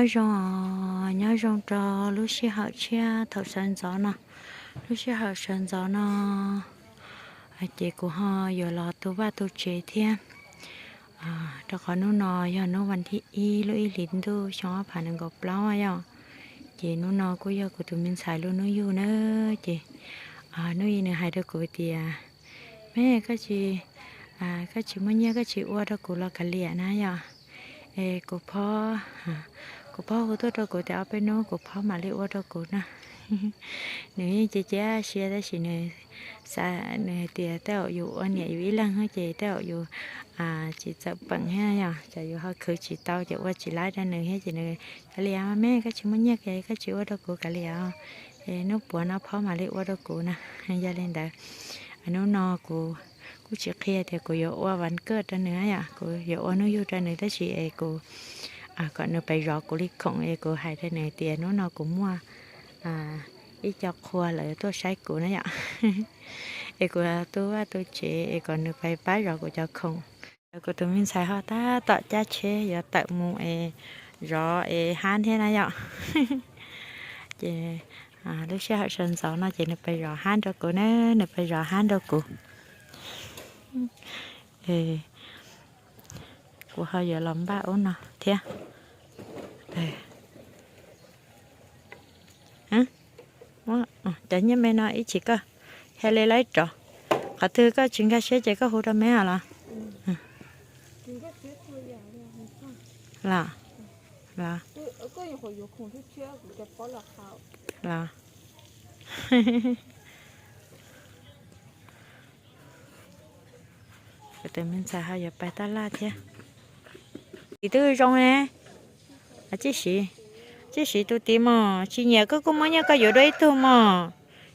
Nyob zoo, nyob zoo rau lub sij hawm tshiab thaum sawv ntxov no. Lub sij hawm sawv ntxov no ces kuv ho yuav los tu vaj tu tsev thiab, rau qhov hnub no yog hnub vas thib ib lub ib hlis ntuj xyoo ob phav nees nkaum plaub yom. Ces hnub no kuj yog kuv tus me ntxhais lub hnub yug na. Ces hnub ib nws hais rau kuv tias, me, koj tsis, koj tsis muaj nyiaj koj tsis ua rau kuv los kav liam na yom. Es kuv phob, kuv phob hu tuaj rau kuv tias ob peb hnub kuv phob mam li ua rau kuv na. Nws yeej cia cia siab tab sis nws xav, nws hais tias tej zaum yus ua niam yus ib leeg ces tej zaum yus tsis txawm peem thiab yom, tsam yus ho khwv tsis tau ces ua tsis laib rau nws thiab ces nws kav liam, me, koj tsis muaj nyiaj ces koj tsis ua rau kuv kav liam os. Es hnub puav no phob mam li ua rau kuv na. Yog li ntawd, hnub no kuv kuj tsis qhia tias kuv yuav ua vas kawj rau nws yom, kuv yuav ua hnub yug rau nws tab sis es kuv kom nws pais zov kuv li khoom es kuv hais rau nws tias hnub no kuv muaj ib co qhua lawv tuaj saib kuv na yom. Es kuv tu vaj tu tsev es kom nws pais pab zov kuv cov khoom. Kuv tus me ntxhais ho tab tom cab tsheb yuav tawm mus es zov es hab thiab na yom. Ces lub sij hawm sawv ntxov no ces nws pais zov hab rau kuv na, nws pais zov hab rau kuv. Kuv ho yuav los npaj ub no thiab. Cov nyiaj me no ib chim koj hais li laib rov, qhov twg koj tsis nkag siab ces koj hu rau me os los. Los, los, los. Kuv tus me ntxhais ho yuav pais tab laj thiab. Tis twb zoo ne. Tsib siv, tsib siv tus tis mos, tsis nyiam koj kuj muab nyiaj koj yuav dua ib tug mos.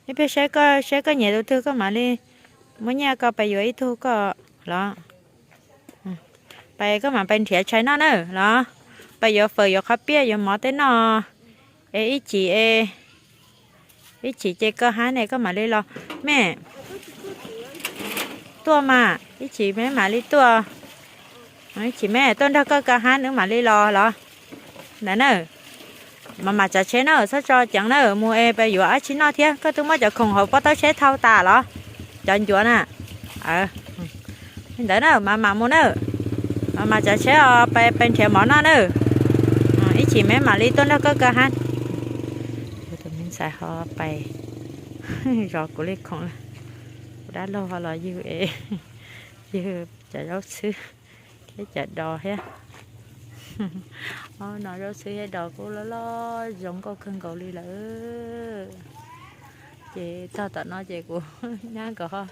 Ib pliag saib koj, saib koj nyiam tus twg koj mam li muab nyiaj koj pais yuav ib tug koj los. Pais koj mam pais nrhiav tshais noj na los. Pais yuav fawm yuav qhov piaj yuav mov tej noj. Es ib chim, ib chim ces koj hab ne koj mam li los. Me, tuaj mas ib chim me mam li tuaj. Ib chim me tuaj nrog koj kawg hab wb mam li los los. Ntawd na, mas mam tsav tsheb na, txhob tso ceev na, mus es pais yuav dab tsi noj thiab. Koj twb muab cov khoom hauv pob tawb tsheb thau tas los? Cov ncuav na. Li ntawd na, mas mam mus na. Mas mam tsav tsheb os, pais nrhiav mov noj na. Ib chim me mam li tuaj nrog koj kawg hab. Kuv tus me ntxhais ho pais zov kuv li khoom lawm. Kuv dab laug ho los ywg es, ywg cov zaub txhwb thiab cov dos thiab. Ob no zaub txhwb thiab dos kuj loj loj zoo nkauj kawg nkaus li lawm. Ces txog tom no ces kuv nyab nkawd ho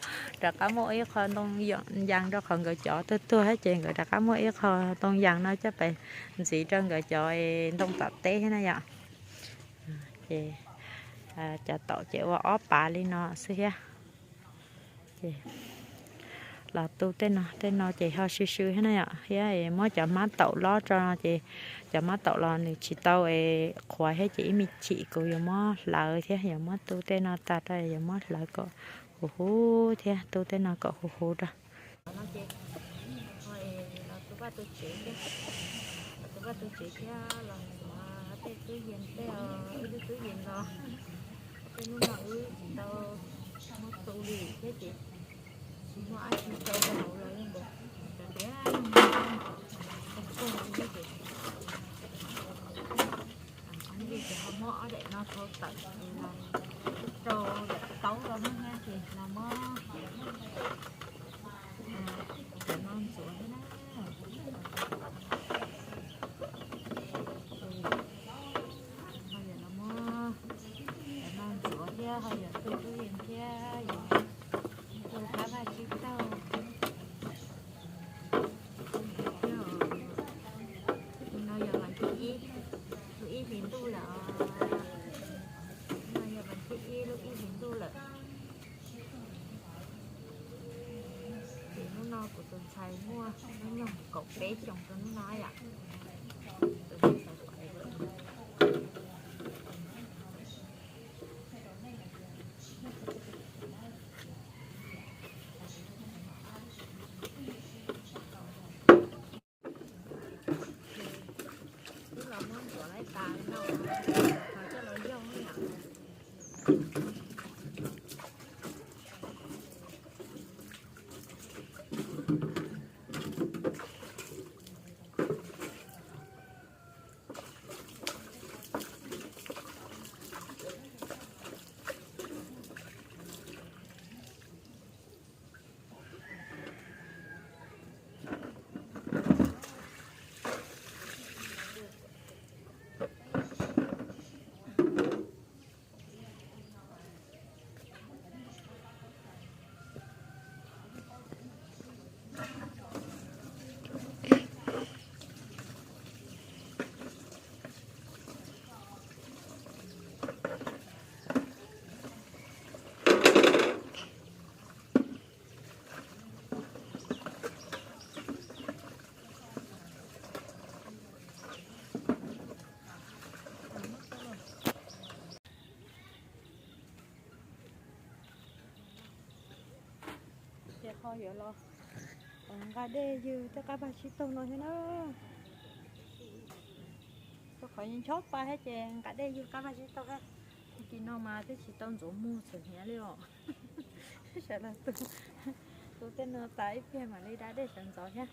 rov qab muab ib qho ntoo yas rau qhov nkawd cov tuag tuag thiab ces nkawd rov qab muab ib qho ntoo yas no coj pais ntxiv rau nkawd cov ntoo tom teb thiab na yom. Ces cov taum ces ua ob pav li no xwb thiab. Ces los tu tej no, tej no ces ho sw sw thiab na yom, thiab muab cov hmab taum lob tso no ces cov hmab taum los nws tsis tau qhuav thiab ces ib me chim kuv yuav muab hlawv thiab yuav muab tu tej no tas rau yuav muab hlawv kom huv huv thiab tu tej no kom huv huv rau. Los tu vaj tu tsev thiab, los tu vaj tu tsev thiab los ntxuav tej tub yees tej, ib lub tub yees los tej hnub no wb tsis tau muab tu li thiab ces tsis muaj dab tsi rau hauv los yeej nkaus, cov diav ces ho muab ob daim no thau tawm los rau daim taub los no thiab ces los muab cov no ntxuav thiab na. Ho yog los muab cov no ntxuav thiab ho yog tu tub yees thiab yog tu qab vaj tsib taug. Tus no yog vas thib ib, lub ib hlis ntuj lawm. Tus no yog vas thib ib lub ib hlis ntuj lawm. Ces hnub no kuv tus ntxhais muaj hnub nyoog kaum peb xyoos rau hnub no yom. Tus ntxhais Wb los muab ntxuav lawm Ho yuav los nqa dej ywg tej qab vaj tsib taug no thiab na. Rau qhov ncho pa thiab ces nqa dej ywg qab vaj tsib taug thiab. Tag kis no mas twb tsis tau ntxuav muag txhuam hniav li os. Sawv daws tu, tu tej no tas ib pliag mam li da dej sawv ntxov thiab.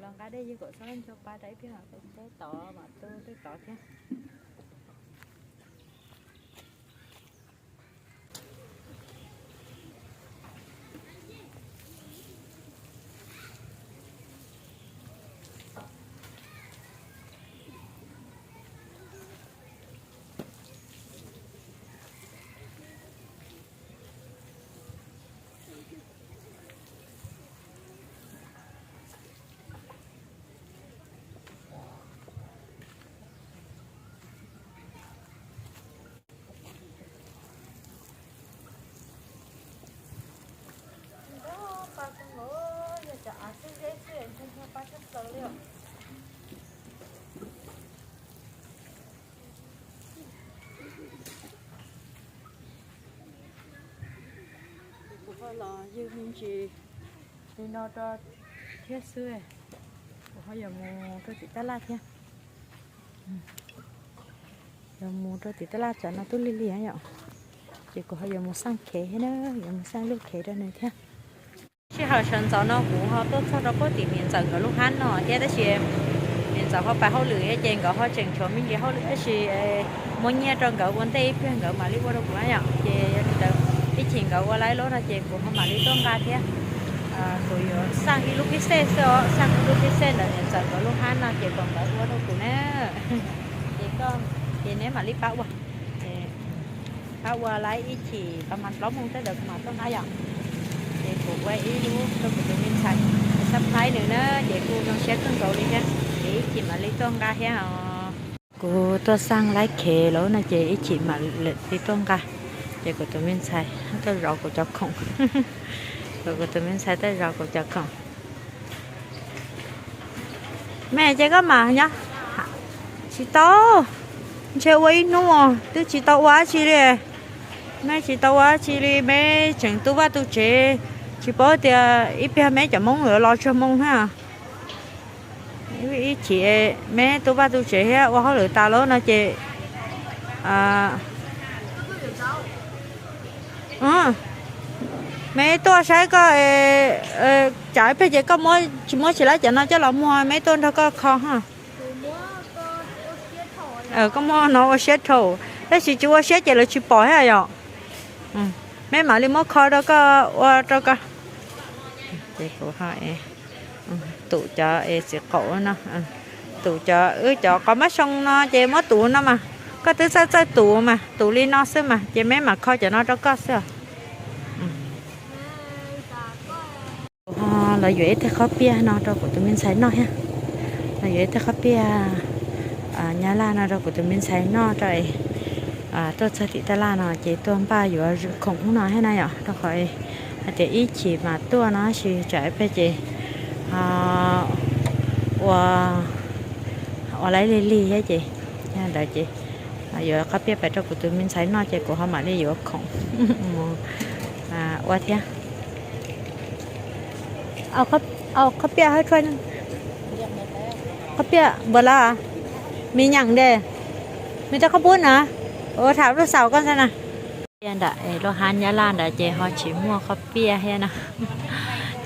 Los nqa dej ywg kom txhob ncho pa rau ib pliag mam tu tej tod, mam tu tej tod thiab. Kuv ho los ywg me ntsis li no rau thiab xwb, kuv ho yuav mus rau tim tab laj thiab. Yuav mus rau tim tab laj tsam no twb lig lig yom, ces kuv ho yuav mus xaj khev thiab na, yuav mus xaj lub khev rau nws thiab. Sij hawm sawv ntxov no kuv ho tuaj txog rau puag tim niam ntxawm nkawd lub hab no thiab, tab sis niam ntxawm ho pais hauj lwm thiab ces nkawd ho tseem tshuav me ntsis hauj lwm tab sis muab nyiaj rau nkawd ua ntej ib pliag nkawd mam li ua rau kuv na yom. Ces yog li ntawd ib chim nkawd ua laib lub no ces kuv ho mam li tuaj nqa thiab. Kuv yuav xaj ib lub phij xej xwb os, xaj ib lub phij xej ntawm niam ntxawm nkawd lub hab no ces kom nkawd ua rau kuv na. Ces koj, ces neb mam li pab ua, pab ua laib ib chim pab mas plaub moos tej ntawd kuv mam tuaj nqa yom. Ces kuv ua ib lub rau kuv tus me ntxhais, xab laib nws na, ces kuj zoo siab kawg nkaus li thiab, ces ib chim mam li tuaj nqa thiab os. Kuv tuaj xaj laib khev lawm no ces ib chim mam li tuaj nqa. Ces kuv tus me ntxhais tuaj zov kuv cov khoom, kuv tus me ntxhais tuaj zov kuv cov khoom. Me ces koj mam nyob. Tsis tau, ntshe ua ib hnub twb tsis tau ua dab tsi li. Meb tsis tau ua dab tsi li, meb tseem tu vaj tu tsev, tsis paub tias ib pliag meb cov Hmoob yuav los tsuag moo na. Ib chim meb tu vaj tu tsev thiab ua hauj lwm tas lawm no ces meb tuaj saib koj, tsam ib pliag ces koj tsis muab tsis laib cov no coj los muag, meb tuaj nrog koj kho ha. Koj muab no ua siab dhau, tab sis tsis ua siab ces lawv tsis pom thiab yom. Meb mam li muab kho rau koj ua rau koj. Ces kuv ho tus cov es txiv qaum no, tus cov wb cov qos mab xyoo no ces muab tus no mas, koj twb txawj txawj tus mas, tus li no xwb mas ces meb mam kho cov no rau koj xwb os. Kuv ho los yuav ib teg qhob piaj no rau kuv tus me ntxhais noj thiab. Los yuav ib teg qhob piaj nyab laj no rau kuv tus me ntxhais noj rau es tuaj txog tim taj laj no ces tuaj npaj yuav khoom hnub no thiab na yom, rau qhov hais tias ib chim mas tuaj no tab sis tsam ib pliag ces ua, ua laib lig lig thiab ces ntawd ces yuav qhob piaj pais rau kuv tus me ntxhais noj ces kuv ho mam li yuav khoom mus ua thiab. Au, qhob piaj hab tshuaj, qhob piaj npua la, me nyeem de, me rau qhob pub na, ua tham lub xaus koj ntag na. Nram lub hab nyab laj nrad ces ho tsis muaj qhob piaj thiab na.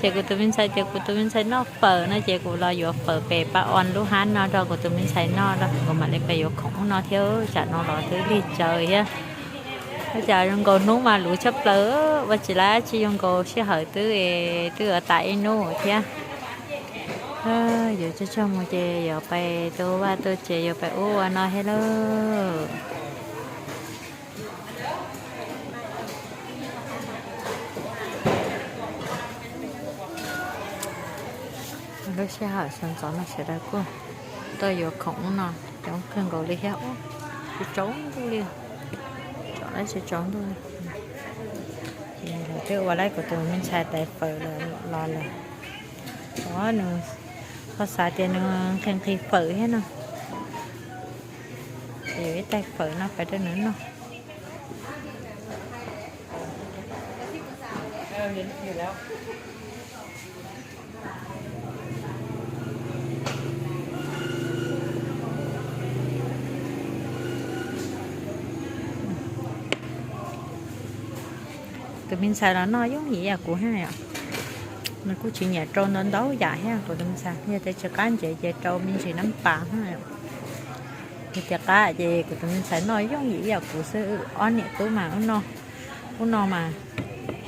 Ces kuv tus me ntxhais tias kuv tus me ntxhais noj fawm no ces kuv los yuav fawm pem pab os lub hab no rau kuv tus me ntxhais noj rau, kuv mam li pais yuav khoom ub no thiab, tsam no los twb lig tsawv thiab. Ua cas zoo nkaus hnub mas luv tshaj plaws, ua tsis laib tsis zoo nkaus sij hawm twb, twb yuav tas ib hnub thiab. Yuav tsaug tsaug mus ces yuav pais tu vaj tu tsev yuav pais ub ua no thiab lauj. Lub sij hawm sawv ntxov no sawv daws kuj tuaj yuav khoom ub no coob kawg nkaus li thiab, tsis tsaus ntuj li, tsaus laib tsis tsaus ntuj li. Ces lawv twb ua laib kuv tus me ntxhais tais fawm los lawm, nws ho xav tias nws nqhis nqhis fawm thiab no, ces yuav ib tais fawm no pais rau nws noj. Tus me ntxhais los noj yooj yim yam kuv thiab yom. Nws kuj tsis nyiam rau ntau ntau yam thiab kuv tus me ntxhais, yog tias tsis qab ntsev ces rau me ntsis nab pas. Yog tias qab ces kuv tus me ntxhais noj yooj yim yam kuv xwb. Ob niam tub mas ub no, ub no mas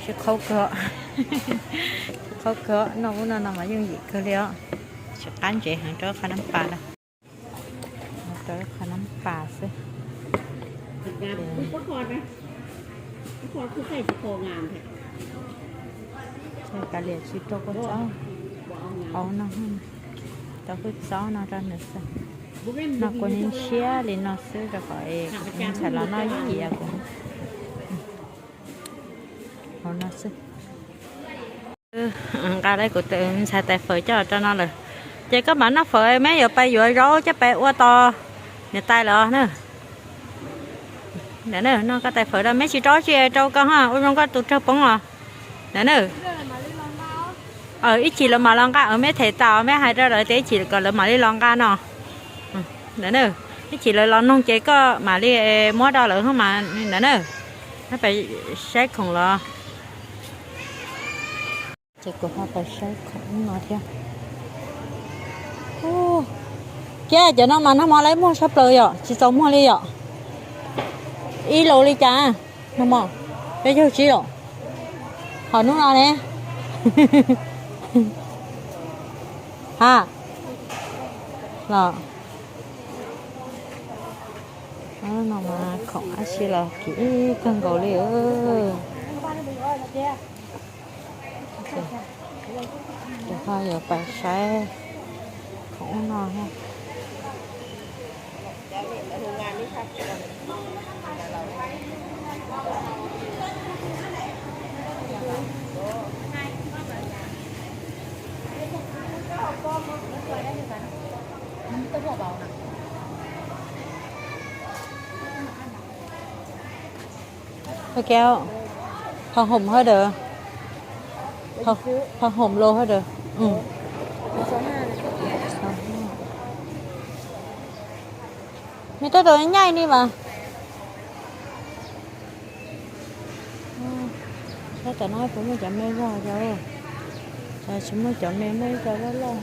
sib qhaub kawg, sib qhaub kawg, noj ub no no mas yooj yim kawg li os. Tsis qab ntsev heev rau qhov nab pas na. Rau qhov nab pas xwb. Kav liam tsis rau kua txob hauv no, rau hwj txob no rau nws xwb. Noj kua niag siab li no xwb rau qhov kuv tus me ntxhais los noj yooj yim kuv. Hauv no xwb. Nqa kuv tus me ntxhais tais fawm coj rau no lawm, ces koj mam noj fawm, meb yuav pais yuav zaub coj pais ua tos niam tais lawm na. Ntawm na, noj koj tais fawm rau, meb tsis rau tsi rau koj ha, ua zoo koj tus raug poob os. Ntawm na, ib chim lawv mam los nqa, meb them tas, meb hais rau lawv tias ib chim kom lawv mam li los nqa no. Ntawm na, ib chim lawv los noog ces koj mam li muab rau lawv mas ntawm na. Neb pais saib khoom los. Ces kuv ho pais saib khoom no thiab. Kiag cov no mas nag hmo lawv muag sab plaws yom, tsis txaus muag li yom. Ib lus li cas? Nag hmo peb caug tsib los. Ho hnub no ne? Ha, los no mas khoom dab tsi los kim kawg nkaus li. Ces ho yuav pais saib khoom ub no thiab. Ua ke, phòng hổm hơi đỡ. Phòng hổm lô hơi đỡ. Mày tao tao nhai đi mà. Sab tom no puas muaj cov me zog cov, tsis muaj cov me, muaj ib co loj loj.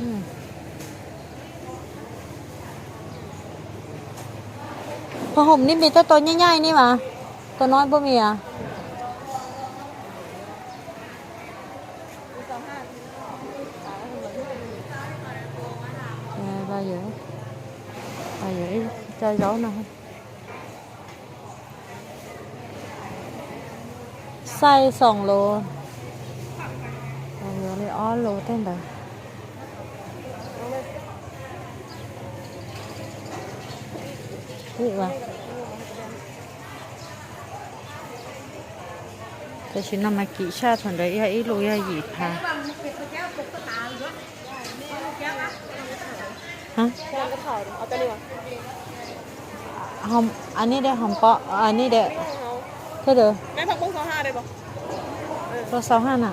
Phòng hổm đi mày tao tao nhai nhai đi mà. Tao nói với mày à. Rồi, rồi, ib co dấu no. Xaij xoom lus, yuav li ob lus tej ntawd. Tam sim no mas kim tshaj, thaum ntawd yog ib lus yog yim phav. Hov, anis de, hov pom, anis de, thawj de, los xaus haj na.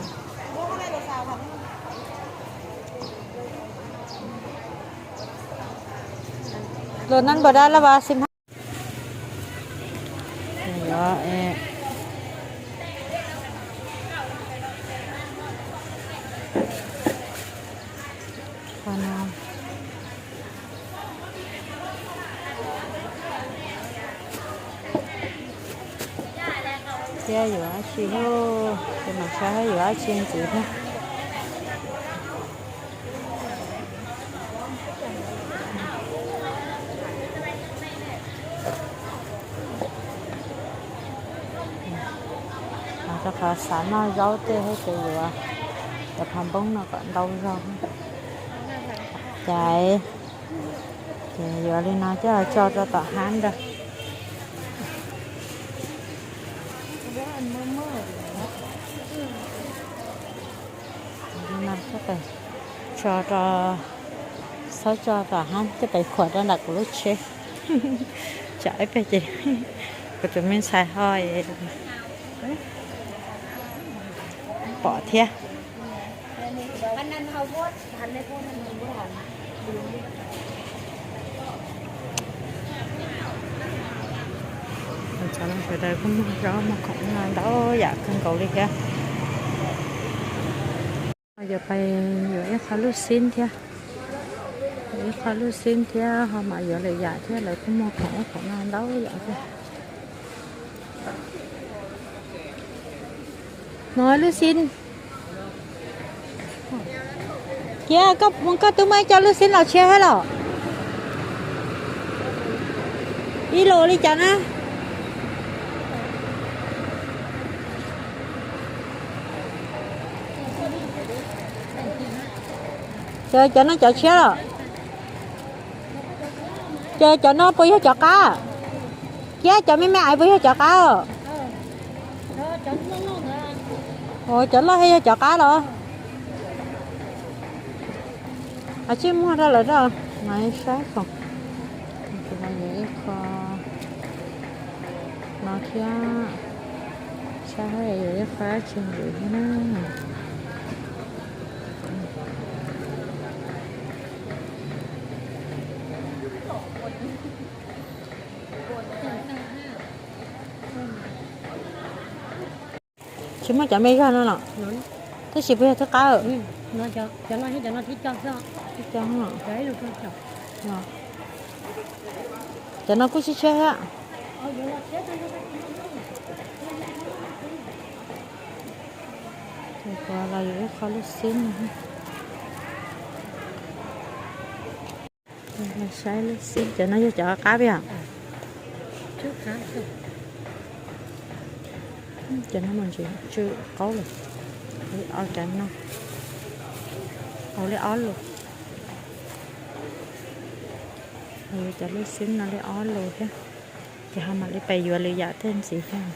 Los nab npawg dab laj vas xim haj. Thiab yuav dab tsi lauj? Ces mam saib yuav dab tsi ntxiv thiab. Rau qhov xav noj zaub tej thiab ces yuav cov phaj npoob no kom ntau zog. Cais, ces yuav li no coj tso rau tom hab ntag. Li no coj pais tso rau, txhob tso tom hab, coj pais khuam rau nram kuv lub tsheb. Tsam ib pliag ces kuv tus me ntxhais ho, Pom thiab. Sawv daws kuj muag zaub muag khoom no ntau yam kawg nkaus li thiab. Yuav pais yuav ib qho lub xib thiab, ib qho lub xib thiab ho mam yuav lwm yam thiab, lawv kuj muag khoom ub khoom no ntau yam thiab. No lub xib. Kiag, koj twb muaj ib co lub xib los tshiab thiab los? Ib los li cas na? Cov, cov no cov tshiab los? Ces cov no puas yog cov qab? Thiab cov me me ais puas yog cov qab os? Ua cov loj thiaj yog cov qab los? Tsij muag rau lawm, saib khoom. Tus no yuav ib qho no thiab, saib yuav ib qho dab tsi ntxiv thiab na. Tsis muaj cov me zog no los? Tab sis puas yog thib qab? Cov no kuj tshiab tshiab thiab. Los yuav ib qho lub xib no. Saib lub xib, cov no yog cov qab peb os? Cov no mas ntsis tsw qaub lawm. Li ob cov no, ua li ob lus. Cov lub xib no li ob lus thiab. Ces ho mam li pais yuav lwm yam tej ntxiv thiab.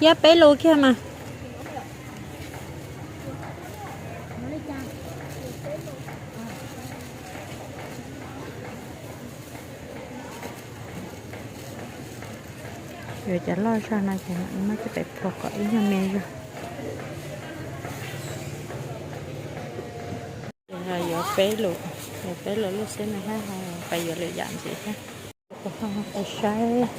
Kiag peb lus kiag mas. Yuav cov loj zog no ces mam muab coj pem phua kom ib nyuag me zog. Yuav peb lus, yuav peb lus lub xib no thiab, pais yuav lwm yam ntxiv thiab. Kuv ho pais saib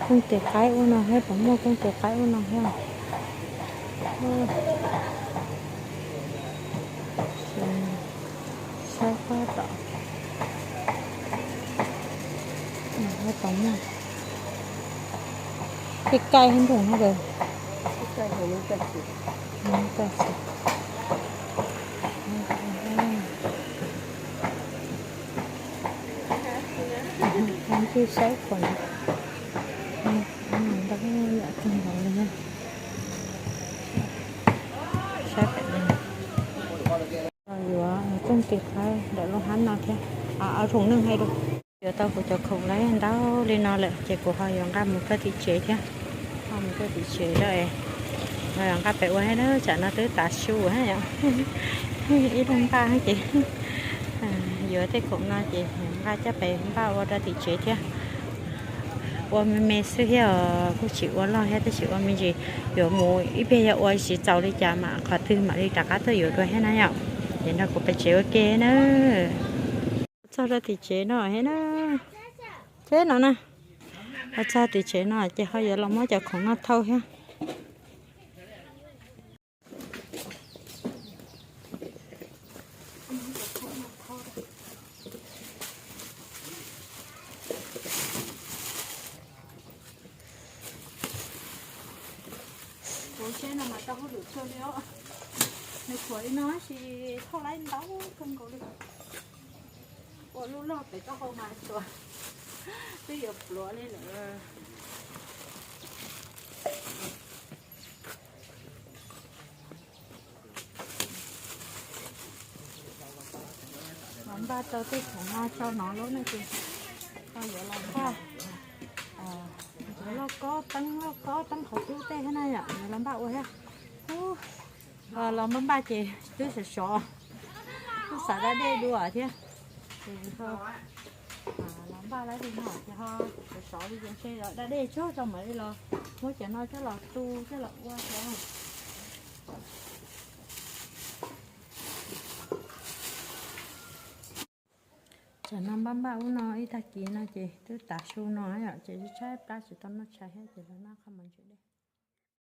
kooj tes qaib ub no thiab, puas muaj kooj tes qaib ub no thiab. Saib pab tom, tom muaj tej kaij hab nroog hab. Ntij saib kom ntau yam kawg nkaus li na. Saib pem no, yuav kooj tes qaib ntawm lub hab no thiab. Ob rooj neeg hais dua. Yuav tau kuv cov khoom lawm ntau li no lawm ces kuv ho yuav nqa mus rau tim tsev thiab. Ho mus rau tim tsev lawm, ho yuav nqa pem ua thiab na, tsam no twb tav su thiab yom. Ib leeg npaj ces yuav tej khoom no ces nqa coj pem npaj ua rau tim tsev thiab. Ua me me xwb thiab os, kuj tsis ua loj thiab, tab sis ua me ntsis, yuav mus ib pliag yog ua tsis txaus li cas mam qhov twg mam li rov qab tuaj yuav dua thiab na yom. Ces nrog kuv pem tsev ua ke na. Txog rau tim tsev no thiab na. Teb no na, txog tim tsev no ces ho yuav los muab cov khoom no thau thiab. Kuv tsheb no mas tau hauj lwm kawg li os. Nws khuam li no tab sis thauj laib ntau kawg nkaus li. Ua lub log pem taub hau mas tsuas twb yuav pluav li lawm. Npaj tau tej khoom no tso no lawm no ces ho yuav los npaj, yuav lauj kaub teeb, lauj kaub teeb qhov cub tej thiab na yom, yuav los npaj ua thiab. Ub, los npaj npaj ces twb sov sov, twb xav da dej dua thiab. Ces ho los npaj lawm li no ces ho sov sov li ces ntshe da dej tsuag tso mam li los muab cov no coj los tu coj los ua thiab. Tsam no npaj npaj ub no ib tag kis no ces twb tav su no yom, ces tshaib plab tsis tau noj tshais thiab ces los noj qhov mov ntsis dej.